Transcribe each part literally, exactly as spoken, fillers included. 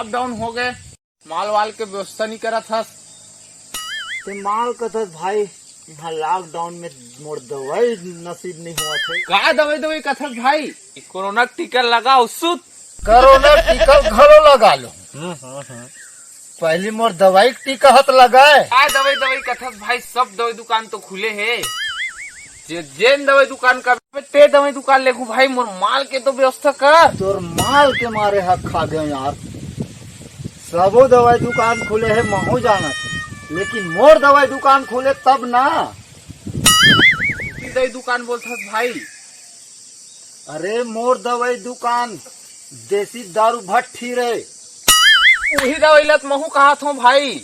Lockdown हो गए, माल वाल के व्यवस्था नहीं करत हस। ते माल कथस भाई, यहाँ लॉकडाउन में मोर दवाई नसीब नहीं हुआ थे। का दवाई दवाई कथस भाई? कोरोना के टीका लगाओ सुत। कोरोना टीका घलो लगा लो। हम्म, हम्म, हम्म। पहली मोर दवाई के टीका हत लगाए। का दवाई दवाई कथस भाई, सब दवाई दुकान तो खुले हे। जे जेन दवाई दुकान का ते दवाई दुकान लेखू भाई, मोर माल के तो व्यवस्था कर। तोर माल के मारे हक खा गए यार। सबो दवाई दुकान खुले हे, महू जाना थे, लेकिन मोर दवाई दुकान खुले तब ना। दवाई दुकान बोलथस भाई? अरे मोर दवाई दुकान, देसी दारू भट्ठी रे। उही दवाई लत महू कहा थो भाई।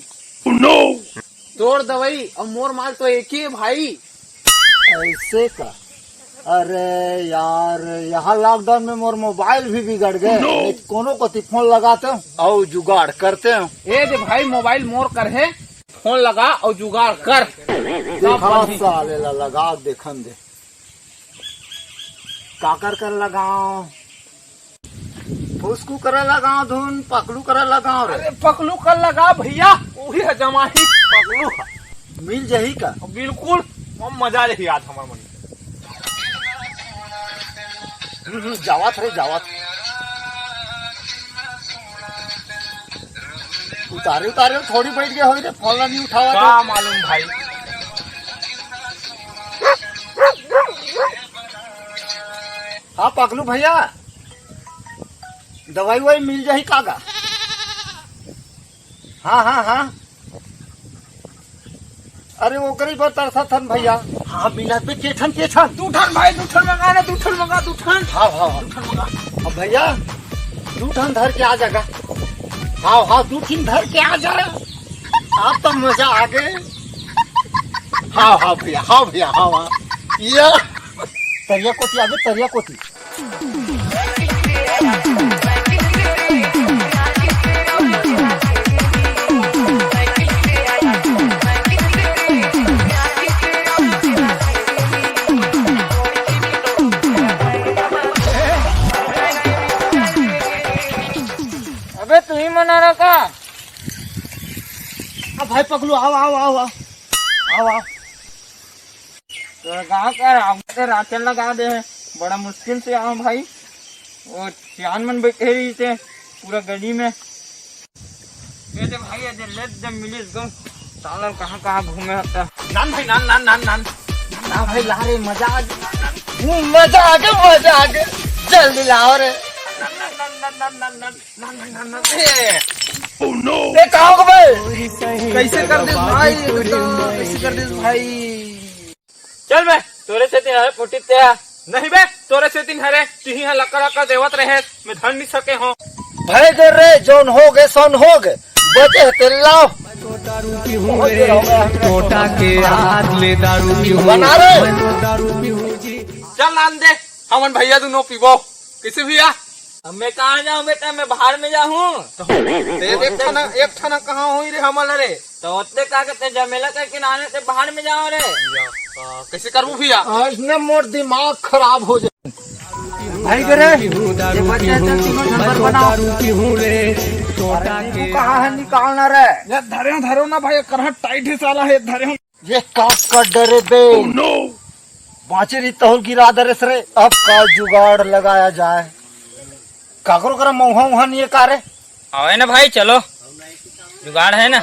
तोर दवाई और मोर माल तो एक ही है भाई। ऐसे का? अरे यार, यहाँ लॉकडाउन में मोर मोबाइल भी बिगड़ गए। नहीं तो कोनो कोती फोन लगाते हो और जुगाड़ करते हो। ए दे भाई, मोबाइल मोर कर है, फोन लगा और जुगाड़ कर। देखा साले ला लगा, देखन दे। काकर कर लगाओ, फुसकू करे लगाओ धुन, पकलू करे लगाओ रे। अरे पकलू कर लगा भैया, वही है जमाही पकलू है। मिल जही का? बिल्कुल, हम मजा लेही आज हमार मन। हम्म, हम्म, जावत रे, जावत। उतारे, उतारे, थोड़ी बैठ गए होई रे, फोन ला नहीं उठावा का तो। मालूम भाई। हाँ पकलू भैया, दवाई ववाई मिल जाही का गा? हाँ हाँ हाँ। अरे ओकरी बर तरसत हन भैया। हाँ मिला पे के ठन के ठन। दू ठन भाई, दू ठन मंगा ना, दू ठन मंगा, दू ठन। हाँ हाँ हाँ। दू ठन मंगा। अब भैया दू ठन धर के आ जागा। हाँ हाँ, दू ठन धर के आ जा। आप तो मजा आ गए। हाँ हाँ भैया, हाँ भैया, हाँ हाँ। या तरिया कोती आगे, तरिया कोती। अबे तू ही मना रहा का? अब भाई पकलू, आओ आओ आओ आओ आओ आओ। तो गाँव का राम के राचन लगा दे है, बड़ा मुश्किल से आऊँ भाई। वो सियान मन बैठे रही थे पूरा गली में। ये दे भाई, ये दे, ले दे, मिलिस गम। सालन कहाँ कहाँ घूमे हता। नान भाई, नान, नान, नान, नान। ना भाई, ला रे, मजा आ गया। हम्म, मजा आ गया, मजा आ गया। जल्दी लाओ रे। नान, नान, नान, नान, नान, नान, नान। नान, नान, नान, नान। ए। Oh no। ए, कहाँ हो भाई? कैसे कर दे भाई, एकदम, कैसे कर दे भाई? चल बे, तोरे सेती हरे फुटी तेरा। नहीं बे, तोरे सेती हरे, तिही ह लका लका देवत रहे, मैं धर नहीं सके हो। भय गे रे, जौन हो गे, सौन हो गे, बचे ह तेल लाओ। दारू पीहूं रे, टोटा के हाथ ले दारू पीहूं। बना रे। मैं तो दारू पीहूं जी। चल नान दे, हमन भैया दुनो पीबो। किसी भैया? अब मैं कहाँ जाऊँ बेटा, मैं बाहर में जाऊँ। ते एक ठन, एक ठन कहाँ होई रे हमन रे? तो ओते का कहते जमेला करके नाने ते बाहर में जाओ रे। या, आ, कैसे करबू भैया? आज ने मोर दिमाग खराब हो जाए। भाई करे, ये बच्चे तो तीनों नंबर बनाओ। दारू पीहूं रे, टोटा के। तू कहाँ है निकालना रे? ये धरे हो, धरे हो ना भाई, करहा टाइट है साला, ये धरे हो। ये कास का डरे बे। Oh no। बाँचे रही तहुल गिरा दरेस रे। अब का जुगाड़ लगाया जाए? काकरो करा मौहा उहा नहीं है का रे? आवे ना भाई, चलो, जुगाड़ है ना।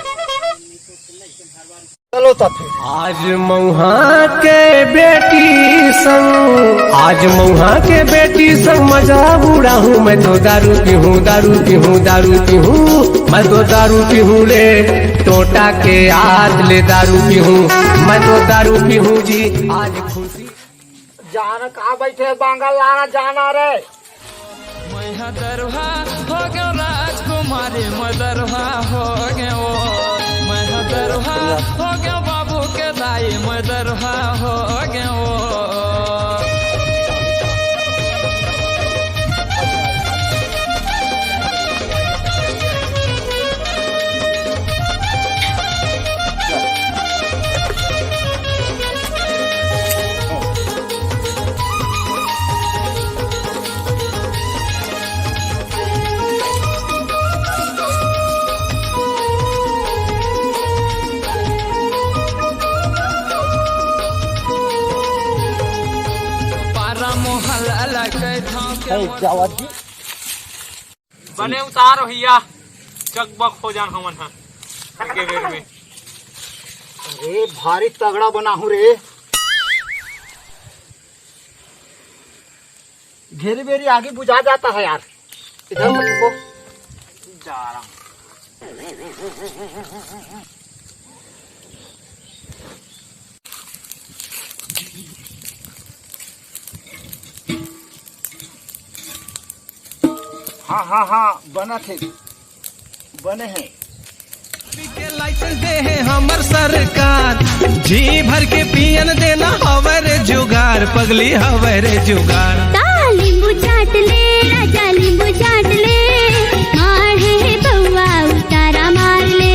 चलो तब फिर। आज मौहा के बेटी संग, आज मौहा के बेटी संग मजा उड़ाहूं। मैं तो दारू पीहूं, दारू पीहूं, दारू पीहूं। मैं तो दारू पीहूं रे, टोटा के हाथ ले दारू पीहूं। मैं तो दारू पीहूं जी, आज खुशी। जान कहाँ बैठे बांगा लाना जाना रे। मैं ह दरुहा हो गयो राजकुमारी, मैं दरुहा हो गयो। मैं ह दरुहा हो गयो बाबू के दाई, मैं दरुहा हो गयो। जावत जी। बने उतार भैया, चकबक हो जान हमन ह के बेर में। अरे भारी तगड़ा बना हूँ रे। घेरी बेरी आगी बुझा जाता है यार। इधर मत रुको। जा रहा हूँ। हाँ हाँ हाँ, बना थे, बने हैं। के लाइसेंस दे है हमर सरकार, जी भर के पियन देना हवै रे जुगाड़, पगली हवै रे जुगाड़। ता नींबू चाट ले राजा, नींबू चाट ले, मार है बउआ उतारा मार ले।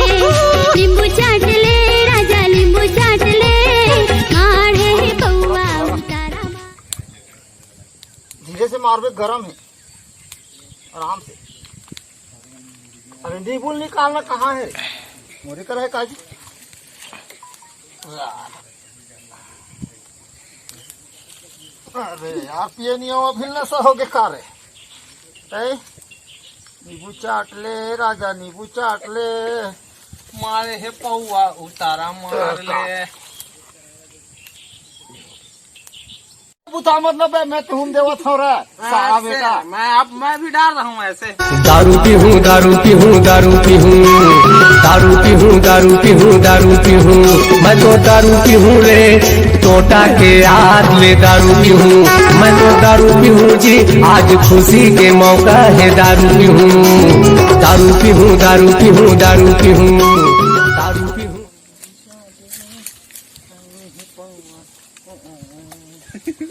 नींबू चाट ले राजा, नींबू चाट ले, मार है बउआ उतारा मार। धीरे से मारबे, गरम है, आराम से। अरे नींबू निकालना कहाँ है? मोरे कर है काजी। अरे यार, पिए नहीं हो, अभी नशा हो गया का रे? हैं? नींबू चाट ले राजा, नींबू चाट ले। मारे है पौआ उतारा मार ले। बुता मतलब है, मैं तुम देवत हो रे, सारा ऐसे, बेटा। मैं अब, मैं भी डाल रहा हूँ ऐसे। दारू पीहूँ, दारू पीहूँ, दारू पीहूँ, दारू पीहूँ, दारू पीहूँ, दारू पीहूँ, मैं तो दारू पीहूँ रे, टोटा के याद ले दारू पीहूँ, मैं तो दारू पीहूँ जी, आज खुशी के मौका है दारू पीहूँ, दारू पीहूँ, दारू पीहूँ, दारू पीहूँ, दारू पीहूँ।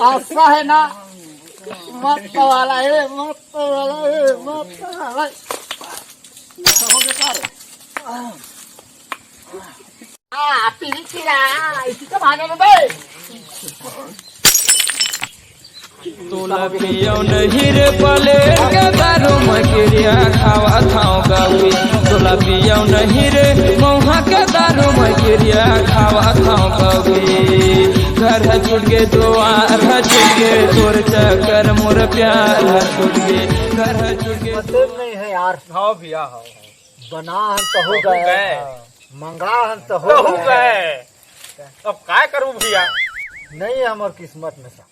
ऐसा है ना, मस्त वाला है, मस्त वाला है, मस्त वाला है। ऐसा हो गया सारे। आ, पीली खीरा, इसी का भागा में बे। तोला पियौ नहीं रे पलेर के दारू, मैं किरिया खावत हौं गौरी। तोला पियौ नहीं रे मौहा के दारू, मैं किरिया खावत हौं गौरी। घर ह छूट गे, दुआर ह छूट गे, तोर चक्कर मोर प्यार ह छूट गे। घर ह छूट गे। मतलब नहीं है यार। हाँ भैया, हाँ, हाँ। बना हन तो हो हो गए। गए। मंगा हन तो हो हो गए। गए। अब काय करूँ भैया? नहीं है हमार किस्मत में सा।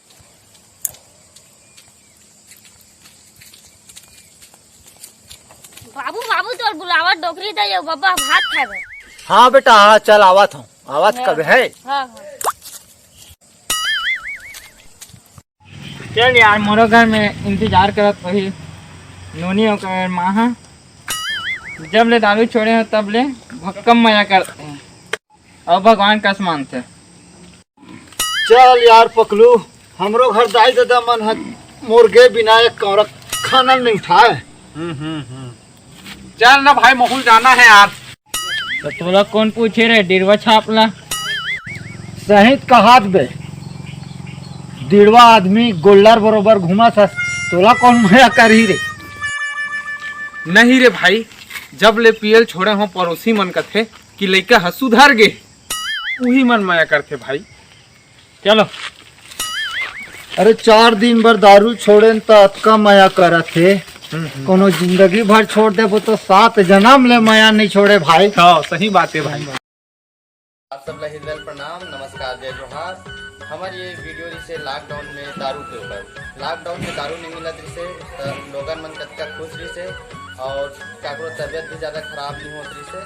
बाबू, बाबू, तोर बुलावत डोकरी दे, यो बब्बा भात खाबे। हाँ बेटा, हाँ, चल आवत हूँ, आवत हाँ। कब है? हाँ, हाँ। चल यार, मोरो घर में इंतजार करत होही नोनी ओकर माँ हा। जब ले दारू छोड़े हो तब ले भक्कम मजा करते हैं। अउ भगवान कस मानथे। चल यार पकलू, हमरो घर दाई ददा मन ह मोर गे बिना एक कौरा खाना नहीं उठाए। हम्म, हम्म, हम्म। चल ना भाई, महूल जाना है यार। तो तोला कौन पूछे रे, डिड़वा छाप ला? सही त कहात बे, डिड़वा आदमी गोल्डर बरोबर घूमत हस, तोला कौन मया करही रे? नहीं रे भाई, जब ले पियल छोड़े हो पड़ोसी मन कथे, कि लइका ह सुधर गे, उही मन मया करथे भाई। चलो। अरे चार दिन बर दारू छोड़ेन त अतका मया करत हे। हम्म, हम्म। कोनो जिंदगी भर छोड़ देबो तो सात जन्म ले मया नहीं छोड़े भाई। हाँ, सही बात है भाई। आप सब ला हृदय प्रणाम, नमस्कार, जय जोहार। हमर ये वीडियो रिसे लॉकडाउन में दारू के ऊपर। लॉकडाउन में दारू नहीं मिलत रिसे, त लोगन मन कतका खुश रिसे और काकरो तबियत भी ज़्यादा खराब नहीं होत रिसे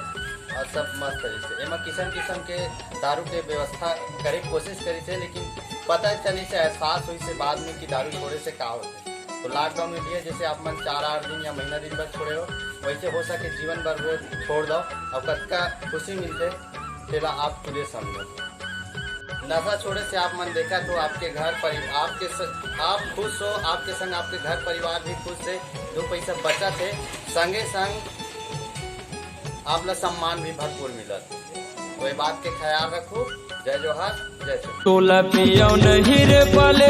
और सब मस्त रिसे। एमा किसम किसम के दारू के व्यवस्था करे के कोशिश करिसे, लेकिन पता चलिसे, एहसास होइसे बाद में कि दारू छोड़े से का होथे। तो लॉकडाउन में भी है, जैसे आप मन चार आठ दिन या महीना दिन भर छोड़े हो, वैसे हो सके जीवन भर वो छोड़ दो और कतका खुशी मिलथे, तेला आप खुदे समझो। नशा छोड़े से आप मन देखा तो आपके घर परि-, आपके स-, आप खुश हो, आपके संग आपके घर परिवार भी खुश है, दो पैसा बचत है, संगे संग आप ला सम्मान भी भरपूर मिलत। तो ये बात के ख्याल रखो। जय जोहार, जय श्री। तोला पियौ नहीं रे पले